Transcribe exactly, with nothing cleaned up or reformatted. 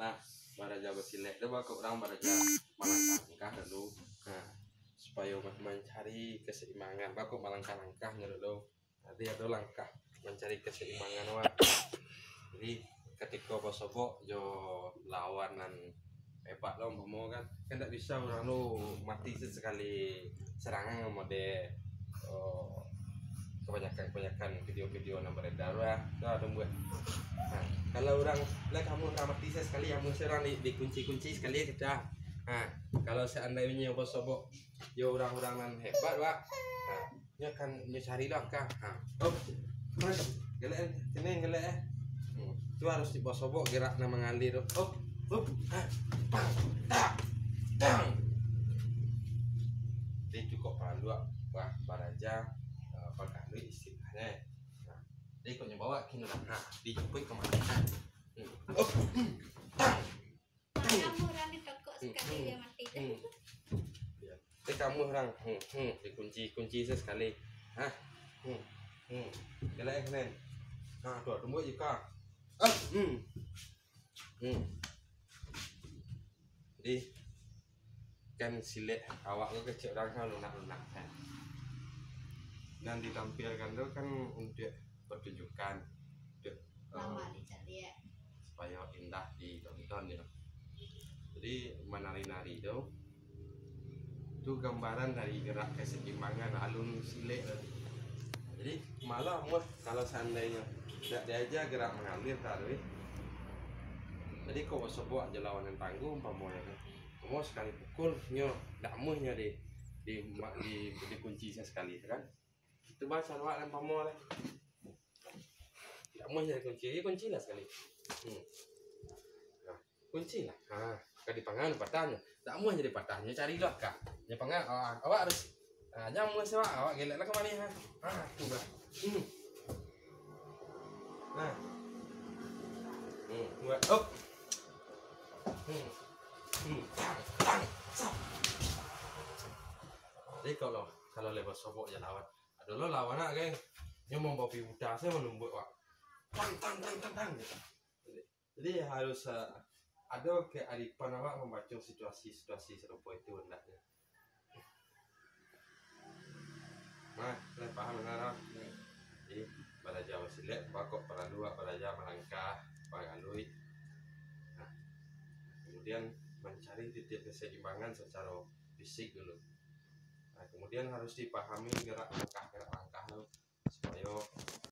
Nah, baraja basilek tu bako urang baraja malangkah-langkah dulu. Nah, supayo ma-, mancari kaseimbangan, bako malangkah-langkahnyo dulu. Nanti ado langkah mancari kaseimbangan awak. Jadi, katiko basobok jo lawan nan hebat lah umpamo kan, kan ndak bisa urang tu mati sakali sarangan model, oh, kebanyakan-kebanyakan video-video nan beredar lah. Tu lah tumbuah. Nah, kalau urang, lah kamu urang mati sakali, kamu seorang di, dikunci-kunci sakali kita. Nah, kalau seandainyo basobok jo urang-urang nan hebat, Wak. Nah, nyo kan nyo cari lah kah. Ha. Oh. Mas, galak eh. Kena galak eh. Hmm. Tu harus dibasobok gerak nan mangalir tu. Oh. Oh. Ha. Pang. Tak. Tang. Dia cukup paluak, wah, baraja, eh, pagaluik istilahnyo. Nah, dia ikutnya bawa kini lah. Ha, dijemput kemana? Ha. Hmm. Oh. Hmm. Tang. Kamu urang ditokok sakali dia mati. Hmm. Ya. Eh, kamu urang. Hmm, hmm, dikunci, kunci se sakali. Hah? Hmm. Hmm. Galak eh, Nen. Ha, tu, tumbuak je ka. Ah, hmm. Hmm. Jadi, kan silek awak tu kecek urang kan lunak-lunak kan. Nan ditampilkan tu kan untuk pertunjukan. Untuk, eh, supayo indah ditonton, yo. Jadi, manari-nari tu, tu gambaran dari gerak keseimbangan alun silek tu. Jadi, malah muah kalau seandainyo dak diaja gerak mangalir tadi. Jadi, kok basobok jo lawan nan tangguh, umpamonyo tu. Umpamo sakali pukul, nyo dak muah nyo di, di, di, dikunci sakali, kan? Itu bahaso awak nan pamo lah. Dak muah jadi kunci, jadi kunci lah sakali. Hmm. Nah, kunci lah. Ha, ka dipangan patahnyo. Dak muah jadi patahnyo, cari lah ka. Nyo pangan, ah, awak harus, ah, jan muah awak, awak gelek lah ka mano, ha. Ha, tu lah. Hmm. Nah. Hmm, buat. Op. Hmm. Hmm. Tang, tang, sap. Jadi kalau, kalau lai basobok jo lawan, ado lo lawan nak, geng. Nyo mambawa piuta, sayo manumbuak, wak. Tang, tang, tang, tang, tang. Jadi harus, eh, ado kearifan awak mambaco situasi-situasi sarupo itu hendaknyo. Nah, lah paham kan, ah? Jadi, baraja basilek, bakok paralu awak baraja malangkah, bagaluik. Nah, kemudian mancari titik keseimbangan sacaro fisik dulu. Nah, kemudian harus dipahami gerak langkah, gerak langkah tu, supayo